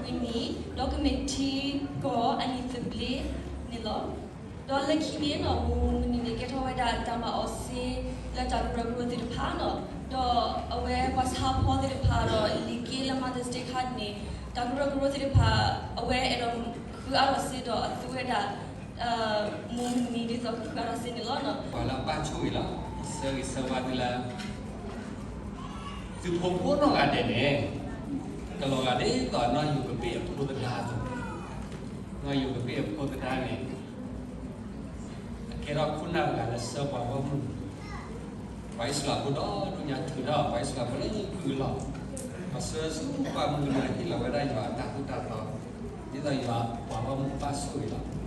မံၤ ဒီးကမံးထံကီၢ်အနံၣ်သဘျ့န့ၣ်လီၤ. ဒီးလၢခံန့ၣ်နီၣ် မုၢ်မုၢ်နံၤန့ၣ် ကဲထီၣ်ဝဲဒၣ်တၢ်မၤအီၣ်စ့ လၢတၢ်ကရၢကရိသ့ၣ်တဖၣ်နီၣ်, ဒီးအဝဲပှၤဆါဖီသ့ၣ်တဖၣ်ဒီး လံာ်က့လၢ Mother's Day ခါန့ၣ် တၢ်ကရၢကရိသ့ၣ်တဖၣ် အဝဲအဲၣ်ဒိးဃုအါထီၣ်စ့ဒီးအသူဝဲဒၣ် မုၢ်မုၢ်နံၤဒ်သိးကဃုအါထီၣ်စ့န့ၣ်လီၤ. ပှၤလၢအဘၣ်ဆိၣ်ဂ့ၤလီၤ. ဆၢဂ့ၤဆၢဝါသုလၢ သုးဖိကိးနီၢ်ဂၤဒဲးန့ၣ် ကလီၤဂာ်ဒ်သိးနီၢ်ယိၤကပ့ၢ်အဖိသဒါအသိး, နီၢ်ယိၤကပ့ၢ်အဖိသဒါန့ၣ် အကဲထီၣ်ခိၣ်နၢ်တဂၤလၢဆှၢပှၤဂီၢ်မုၢ်, ပှၤအံၣ်စရ့လးဖိဒီဒူၣ်ညါထုးထီၣ် ပှၤအံၣ်စရ့လးဖိလၢကုၢ်လီၤ. ပှၤဆှၢဆူပှၤမုၢ်ကနၢဟ့ၣ်လီၤဝဲဒၣ်ယွၤအတၢ်သိၣ်တၢ်သီ, ဒ်သိးယွၤပှၤဂီၢ်မုၢ်ဘၣ်ဆိၣ်ဂ့ၤလီၤ.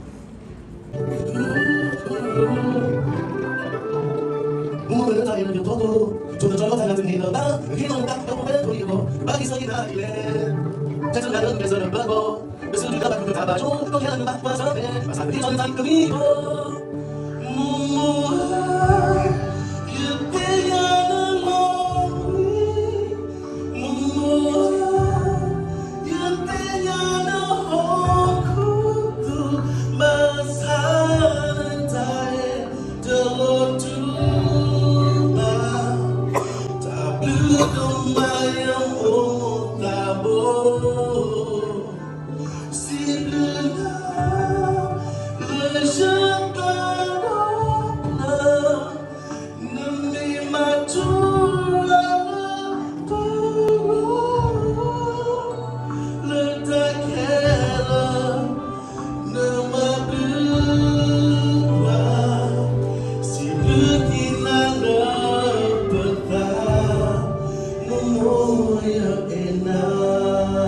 တၢ်ဘျုးဒိၣ်မးယမိၢ်သးဘိ, စံးဘျုးနၤ လၢယသးဒီဖျၢၣ်, နမ့ၢ်မၤထူရၤလၢပဂီၢ်, လၢတၢ်ခဲလၢာ် နမၤဘျုးပှၤ, စံးဘျုးက့ၤနၤလၢပသး, မိၢ်မိၢ်ယအဲၣ်နၤ.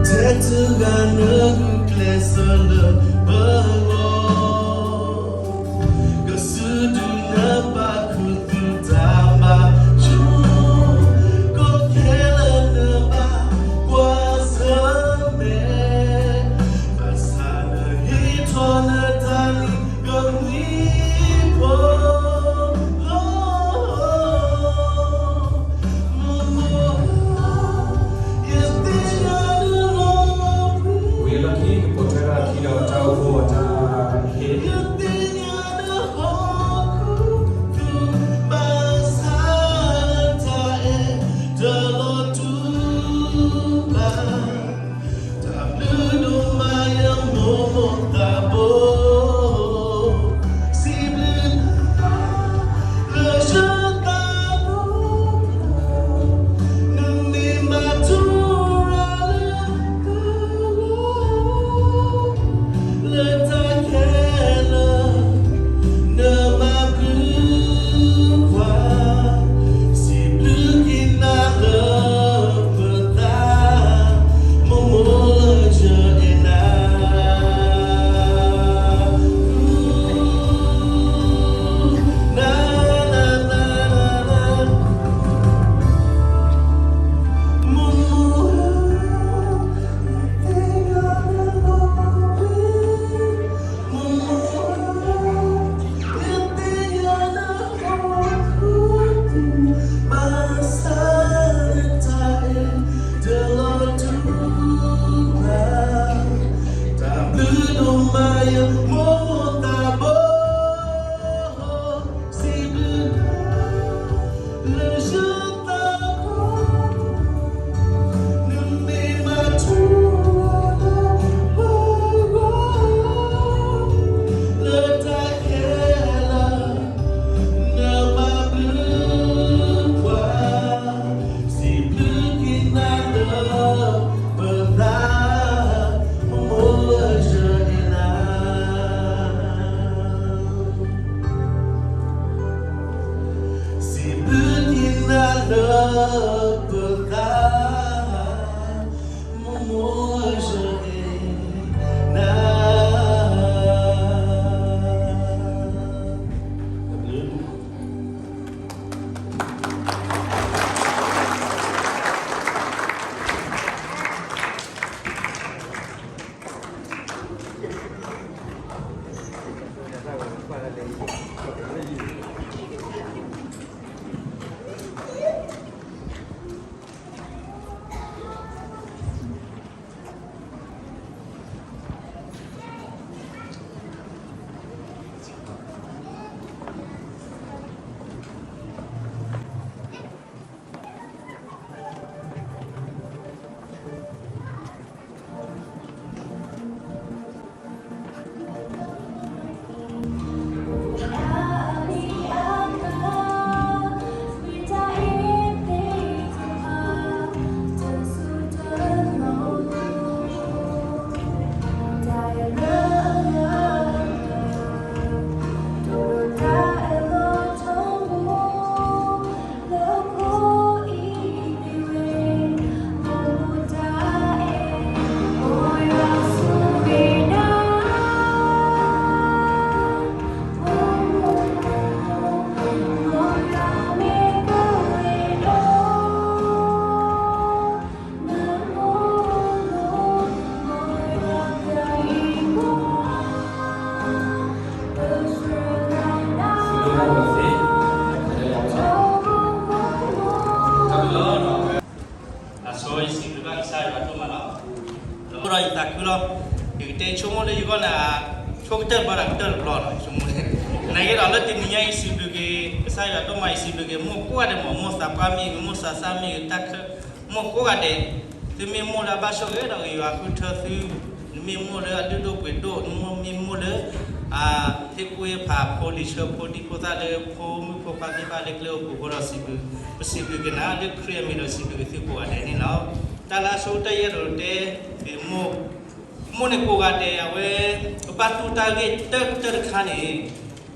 ထဲတဂၤနဂုာ်ကျဲးစၢးလၢပဂီၢ်, ကစၢ်ဒုးနၢ်ပၢၢ်ခူသူၣ်တၢ်မၤဆိ, ကီၢ်ခဲလၢာ်နဘၣ်ကွၢ်ဆၢၣ်မဲာ်, ဘၣ်ဆၣ်နဟ့ၣ်ထီၣ်နတၢ်မံကမှံဖိ ဝံၤအလီၢ်ခံ ကပိာ်ထွဲထီၣ်အခံဒီးတၢ်အိၣ်ဖှိၣ်အတၢ်ဟ့ၣ် ဘၣ်ဆၣ်တၢ်အဲၣ်တလီၤတူာ်ဘၣ် တၢ်ဘျုးဒိၣ်မးယမိၢ်မိၢ်သးဘိ, စံးဘျုးနၤ လၢယသးဒီဖျၢၣ်, နမ့ၢ်မၤထူရၤလၢပဂီၢ်, လၢတၢ်ခဲလၢာ် နမၤဘျုးပှၤ, စံးဘျုးက့ၤနၤလၢပသး, မိၢ်မိၢ်ယအဲၣ်နၤ. တၢ်ဘျုးဒိၣ်မးယမိၢ်မိၢ်သးဘိ, စံးဘျုးနၤ လၢယသးဒီဖျၢၣ်, နမ့ၢ်မၤထူရၤလၢပဂီၢ်, လၢတၢ်ခဲလၢာ် နမၤဘျုးပှၤ, စံးဘျုးက့ၤနၤလၢပသး, မိၢ်မိၢ်ယအဲၣ်နၤ. စံးဘျုးက့ၤနၤလၢပသး အဆိယစံးဘျုးဘၣ်ကစၢ်ယွၤဒိၣ်မးလီၤ. ဒီးယသးခုလီၤ. ယကတဲဆိကမိၣ်လၢယဂီၢ်န့ၣ် ဆိကတၢၢ်ဘၣ်ဒီးကတၢၢ်တဘျီလီၤ ယဆိကမိၣ်န့ၣ်. နာ်က့ဒီးလၢတနံၤညါယစံးဘျုးက့ၤ ကစၢ်ယွၤဒိၣ်မး ယစံးဘျုးက့ၤမိၢ်ကိးဂၤဒဲးမး မိၢ်သးပှၢ်မ့ၢ်ဂ့ၤ မိၢ်သးစၢ်မ့ၢ်ဂ့ၤ တၢ်ခၢၣ် မိၢ်ကိးဂၤဒဲး သုမ့ၢ်မိၢ်လၢအဘၣ်ဆိၣ်ဂ့ၤဒီး ယွၤဃုထၢသု နမ့ၢ်မိၢ်လၢအဒုးဒိၣ်ပှ့ၤဒိၣ် နမ့ၢ်မိၢ်လၢ အ ဟ့ၣ်ကူၣ်ဟ့ၣ်ဖးဖိလံၤဆၢဖိဒံဖိသၣ်လၢဖိမုၣ်ဖိခွါသ့ၣ်တဖၣ်လၢကျဲအိၣ်ပူၤအဃိဒီး စံးဘျုး ပစံးဘျုးက့ၤနၤလၢခရံာ်အမံၤဒီးစံးဘျုးက့ၤသုကိးဂၤဒဲးန့ၣ်လီၤ. တၢ်လၢအဆိကတၢၢ်ယအဲၣ်ဒိးတဲ မိၢ် မိၢ်န့ၣ်ကိးဂၤဒဲး အဝဲ ကဘၣ်တူၢ်တၢ်ဂ့ၢ်တၢၢ်ကတၢၢ်တခါန့ၣ်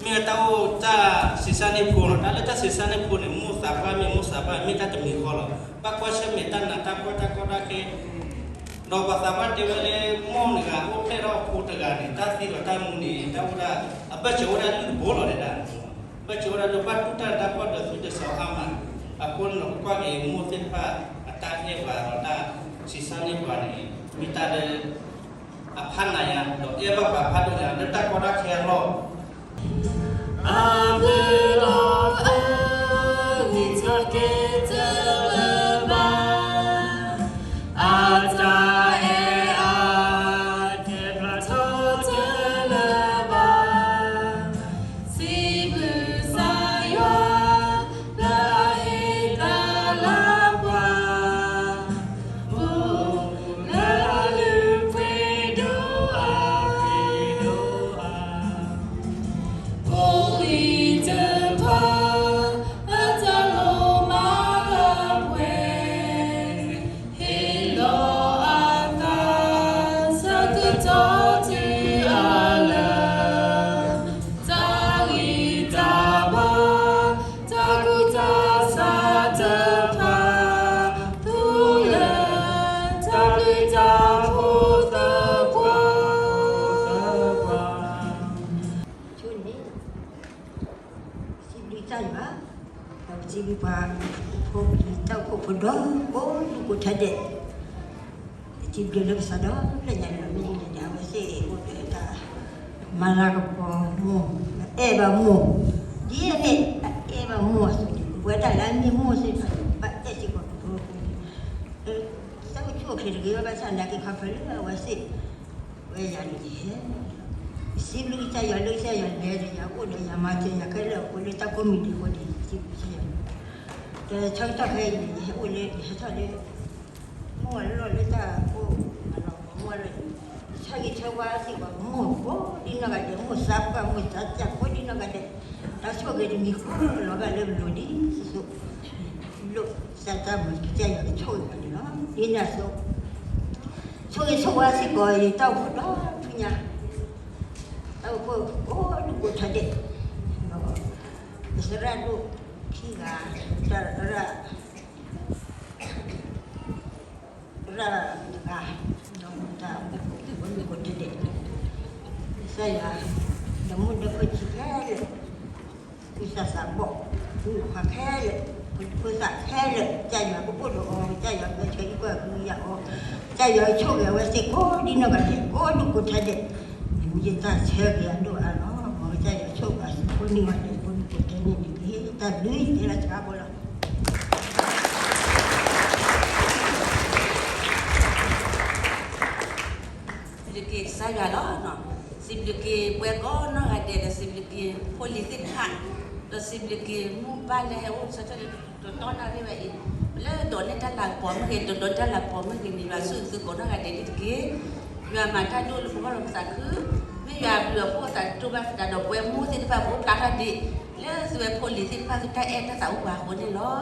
မ့ၢ်ဝဲတၢ်အိၣ်တၢ်ဆံးစၢ်န့ၢ်ဖိလီၤ. တၢ်လၢတၢ်ဆံးစၢ်န့ၢ်ဖိန့ၣ် မိၢ်သးပှၢ်မ့ၢ်မိၢ်သးပှၢ် မ့ၢ်တၢ်တမံၤဃီလီၤ. ဘၣ်ကွၢ်ဆၢၣ်မဲာ်တၢ်နးတၢ်ဖှီၣ်တၢ်ကီတၢ်ခဲ ဒီးပှၤသးပှၢ်တဲဝဲလၢ မိၢ်တဂၤအိၣ်ဖျဲၣ်ထီၣ်အဖိတဂၤန့ၣ် တၢ်သံဒီးတၢ်မူန့ၣ် တၢ်အိၣ်ဒၣ် အဘၢၣ်စၢၤအိၣ်ဒၣ်လုၢ်တဘိလီၤဒဲဒၣ်. ဘၢၣ်စၢၤအိၣ်ဒၣ်လၢဘၣ်တူၢ်တၢ်တၢ်ဖှီၣ်ဒီးသုတစီၤအါမး. အဃိန့ၣ်ဒီး ပကွၢ်က့ၤမိၢ်သ့ၣ်တဖၣ် အတၢ်အဲၣ်ပှၤဒီးတၢ်ဆံးစၢ်န့ၢ်ပှၤန့ၣ် မ့ၢ်တၢ်လၢ အဖးနးယၤ ဒီးအဲၣ်ဘၣ်ပှၤဖးဒိၣ်ညါလၢတၢ်ကီတၢ်ခဲအလီၢ် အမုၢ်လီၤအၢ ဂံၢ်ထီၣ်က့ၤတလၢဘၣ်, အတၢ်အဲၣ်အါ တဲဖျါထီၣ်တလၢဘၣ်, စံးဘျုးကစၢ်ယွၤ လၢအဟ့ၣ်တၢ်လၢပှၤ အိၣ်လၢအလုၢ်အပှ့ၤဒိၣ်အါ ဖိလံၤတဖၣ် အတၢ်လိၣ်မၤလၢပှဲၤ ဟ့ၣ်လီၤအသး ဆၢကတီၢ်တုၤအလၢာ် တၢ်ဂံၢ်တၢ်ဘါ တၢ်ကူၣ်တၢ်ဆးတဖၣ် သူလၢ တၢ်ဘျုးတၢ်ဖှိၣ်သပှၢ် သပှၢ် ဆိန့ၣ် စံးဘျုးကစၢ်ယွၤ, ဒီးပစံးဘျုးပှၤ ဖိလံၤတၢ်အိၣ်ဖှိၣ်ဖိဒီး ကိးဒူၣ်ကိးထီဒဲး, ပစံးဘျုးလၢကစၢ်ဒီး လၢညါန့ၣ် မ့ၢ်ဒ်န့ၣ်ဒီး အဝဲသ့ၣ်အိၣ်ဒီးတၢ် မၤလၤကပီၤမိၢ်, အဲၣ်ဘၣ်မိၢ်, ဒ်န့ၣ် အဲၣ်ဘၣ်မိၢ်အသိးန့ၣ် ပဝဲဒၣ်လၢအမ့ၢ်မိၢ်သ့ၣ်တဖၣ်န့ၣ် ဘၣ်အဲၣ်စ့ၢ်ကီးပဖိအဃိန့ၣ် တၢ်အိၣ်ဆူၣ်အိၣ်ချ့တဂ့ၤဘၣ်ဆၣ် နာ်က့ခီဖျိလၢအဝဲသ့ၣ် ဝဲယၤန့ၣ်ယဟဲ စံးဘျုးကစၢ်ယွၤလၢကစၢ်ယွၤလဲၤဒီးယၤအိၣ်ဒီးယၤမၤစၢၤယၤခဲလၢာ်အဃိလၢတၢ်ကိးမံၤဒဲးအဃိန့ၣ် စံးဘျုးကစၢ်ယွၤ, ဒီးဆၢကတီၢ်ခဲအံၤန့ၣ် ယဟဲအိၣ်လၢ ယဟဲထီၣ်လၢ မိၢ်အလီၢ်လၢတၢ်ကိးမံၤလီၤ မိၢ်အလီၢ် ဆၢဂ့ၤဆၢဝါစ့ၢ်ကီး မိၢ်ကိးဒ်နီၢ်ဂၤဒဲး မိၢ်သးပှၢ် မိၢ်သးစၢ်ကိးဒ်နီၢ်ဂၤဒဲး, တၢ်ဆိၣ်ဂ့ၤတမံၤဃီလီၤဘၣ်လၢပလိၤဒ်သိးသိး လိၣ်စၢ်တၢ်မုာ်ကစၢ်ယွၤကဆိၣ်ဂ့ၤပှၤန့ၣ်လီၤ. ဒ်န့ၣ်အသိး ဆိၣ်ဂ့ၤဆိၣ်ဝါစ့ၢ်ကီး ယတၢ်အိၣ်ဖှိၣ်ဒီဖုညါ, တၢ်အိၣ်ဖှိၣ်ကိးဒူၣ်ကိးထီဒဲး, ဒီး ပသရၣ်ဒိၣ်ခံဂၤ, တၢ်ရၣ် ရၣ်တဂၤ ကစၢ်ယွၤ ဒီးမုၣ်ဒီးဖိဆံးခဲလၢာ်, သူၣ်စၢ်သးဘီၣ်, သူၣ်ခွါခဲလၢာ်, ဖိသၣ်ခဲလၢာ်, ကစၢ်ယွၤကအိၣ်ဒီးအီၤ, ကစၢ်ယွၤကဆှၢဟံၣ်ကွၢ်ကလုၢ်ယၤအီၤ, ကစၢ်ယွၤဆိၣ်ဂ့ၤအဝဲသ့ၣ်ကိးဒံနီၢ်ဂၤဒဲး, ကိးဒူၣ်ကိးထဲဒဲး, မ့ၢ်ယတၢ်ဆၢဂ့ၤအဒိၣ်အါလီၤ. မ်ကစၢ်ယွၤဆိၣ်ဂ့ၤအဖိန့ၢ်ဂၤဒဲး ကိးဒူၣ်ကိးထဲန့ၣ်တက့ၢ်. တၢ်ဘျုးယတဲလီၤဆၢဖိလီၤ. စံးဘျုးက့ၤကစၢ်ယွၤလီၤ. စံးဘျုးက့ၤပှၤကိးနီၢ်ဂၤဒဲး ဒီးစံးဘျုးက့ၤဖိလံၤသ့ၣ်တဖၣ်, ဒီးစံးဘျုးက့ၤမိၢ်ပၢ်လၢဟဲအိၣ်ဆၢထၢၣ်လၢတတီတၢ်ရ့ဝဲအံၤ, လၢဒိးန့ၢ်တၢ်လၤကပီၤမ့ၢ်ဂ့ၤ, တဒိးန့ၢ်တၢ်လၤကပီၤမ့ၢ်ဂ့ၤန့ၣ်, ယွၤဆိၣ်ဂ့ၤသုကိးနီၢ်ဂၤဒဲးဒ်တက့ၢ်. ယွၤမၤတၢ်ဒိၣ်လၢပဂီၢ်လၢပသးခု, မ့ၢ်ယွၤဘျုးအဖှိၣ်အသးတတိၢ်ဘၣ်သတးဒီးပဝဲမိၢ်သ့ၣ်တဖၣ် ပအိၣ်ဖျါထီၣ်ဒံး လၢသုဝဲဖိလံၤသ့ၣ်တဖၣ်သုတၢ်အဲၣ်တၢ်သးအိၣ်ပှၤအဃိန့ၣ်လီၤ.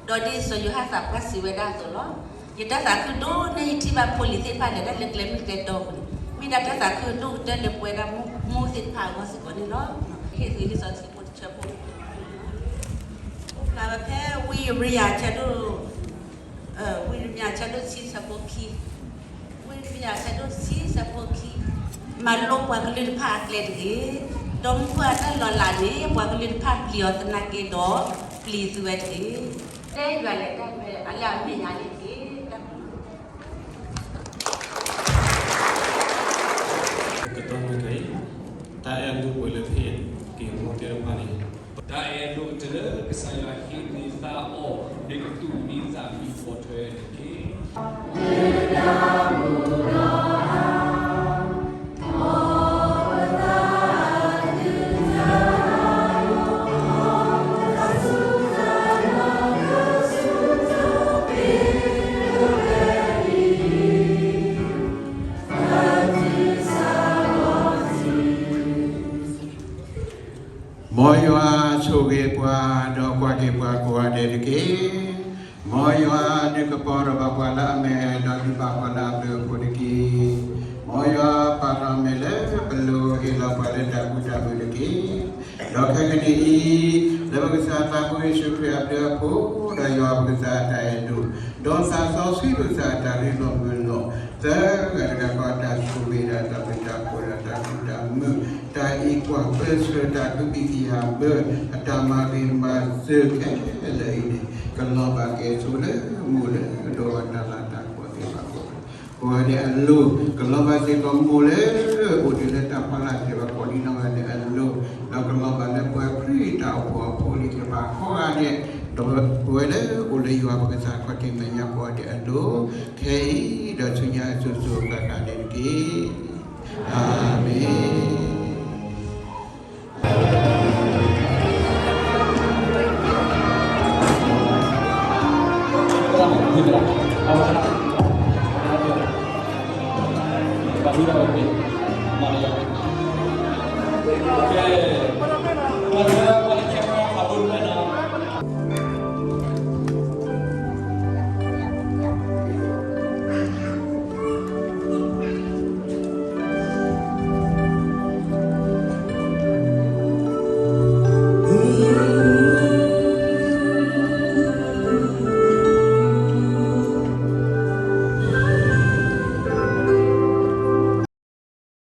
ဒီးဒ်စီၤယိၤဟၣ်သးပှၢ်စံးဝဲဒၣ်အသိးလီၤ. ယတၢ်သးခုဒိၣ်န့ၢ်ယထံၣ်ဘၣ်ဖိလံၤသ့ၣ်တဖၣ် လဲၤတၢ်လၢကျဲမုၢ်ကျဲတီပူၤန့ၣ်, မ့ၢ်ဒၣ်တၢ်သးခုဒိၣ်ကတၢၢ်လၢပဝဲဒၣ်မိၢ်သ့ၣ်တဖၣ်အဂီၢ်စ့ၢ်ကီးန့ၣ်လီၤ. ဟ့ၣ်သုလံာ်စီဆှံဖိတဆၢဖိ, အိၣ်ဖျါဝဲဖဲဝံယံးရမံယၤဆၢဒိၣ် ဝံယံးရမံယၤဆၢဒိၣ်တဆံဆၢဖိခံ, ဝံယံးရမံယၤဆၢဒိၣ်တဆံဆၢဖိခံ, မၤလိပှၤကလုာ်တဖၣ်အကျဲတဂ့ၤ, ဒီးမုၢ်ပှၢ်တၢ်လီၤလးန့ၣ် ပှၤကလုာ်တဖၣ်ပျံၤအီၤသနာ်က့ဒီး ပျံၤသုဝဲတဂ့ၤ. တဲယွၤလဲၤတၢ်ဝဲအလၢအမ့ၢ်ညါန့ၣ်တက့ၢ်. ကတီၢ်မ့ၢ်တၢ်အံၤ, တၢ်အဲၣ်ဒိၣ်ပှဲၤလၢပဟ့ၣ်က့ၤမိၢ်သ့ၣ်တဖၣ်န့ၣ်, တၢ်အဲၣ်ဒိၣ်ကတၢၢ်လၢကစၢ်ယွၤဟ့ၣ်န့ၢ်သးအီၤ မ့ၢ်ကသူၣ်မံသးမံပိာ်ထွဲတက့ၢ်. မ်ယွၤဆိၣ်ဂ့ၤပှၤ ဒီးကွၢ်က့ၤပှၤကိးဂၤဒဲးတက့ၢ်. မ်ယွၤဒုးကပီၤထီၣ်ဘၣ်ပှၤလၢအမဲာ် ဒီးဒုးဘၣ်ပှၤလၢအဘျုးအဖှိၣ်တက့ၢ်. မ်ယွၤပာ်ထီၣ်အမဲာ်လၢပလိၤ ဟ့ၣ်လီၤပှၤလၢတၢ်ကူတၢ်မုာ်တက့ၢ်. ဒီးခဲကနံၣ်အံၤ, လၢပကစၢ်သးဖိယ့ၣ်ၡူးခရံာ်အဘျုးအဖှိၣ် ဒီးယွၤပကစၢ်အတၢ်အဲၣ်ဒိၣ်, ဒီးသးစီဆှံပကစၢ်အတၢ်ရ့လိာ်မုာ်လိာ်, သၢဂၤတဂၤဃီအတၢ်ဆိၣ်ဂ့ၤဒီးတၢ်ဘျုးတၢ်ဖှိၣ်ဒီးတၢ်ကူတၢ်မုာ်, တၢ်အံးကွၢ်ပၢဆှၢတၢ်ကဘံၣ်ကယၤဘၢ, အတၢ်မၤဂ့ၤမၤစၢၤခဲလၢာ်အံၤန့ၣ်, ကလီၤဘၣ်က့ၤဆိလၢမိၢ်လၢဒိၣ်အတၢ်လၤတၢ်ကပီၤသ့ၣ်တဖၣ်ကိးဂၤဒဲးအလိၤ, ကလီၤဘၣ်စ့ၢ်ကီးမိၢ်လၢအိၣ်ဒံးလၢတၢ်ဖီလာ်သ့ၣ်တဖၣ်ကိးဒံးနီၢ်ဂၤဒဲးအလိၤ, ဒီးကလီၤဘၣ်လၢပှၤခရံာ်တၢ်အိၣ်ဖှိၣ်အဖိအလံၤသ့ၣ်တဖၣ်ကိးဂၤဒဲး, ဒီးပဝဲလၢအိၣ်လၢယွၤပကစၢ်ခီၣ်ထံးမဲာ်ညါကိးဂၤဒဲးအလိၤ, ခဲအံၤဒီးဆူညါအစိၤစိၤအဃၣ်ဃၣ်န့ၣ်တက့ၢ်. အၤမ့ၣ်.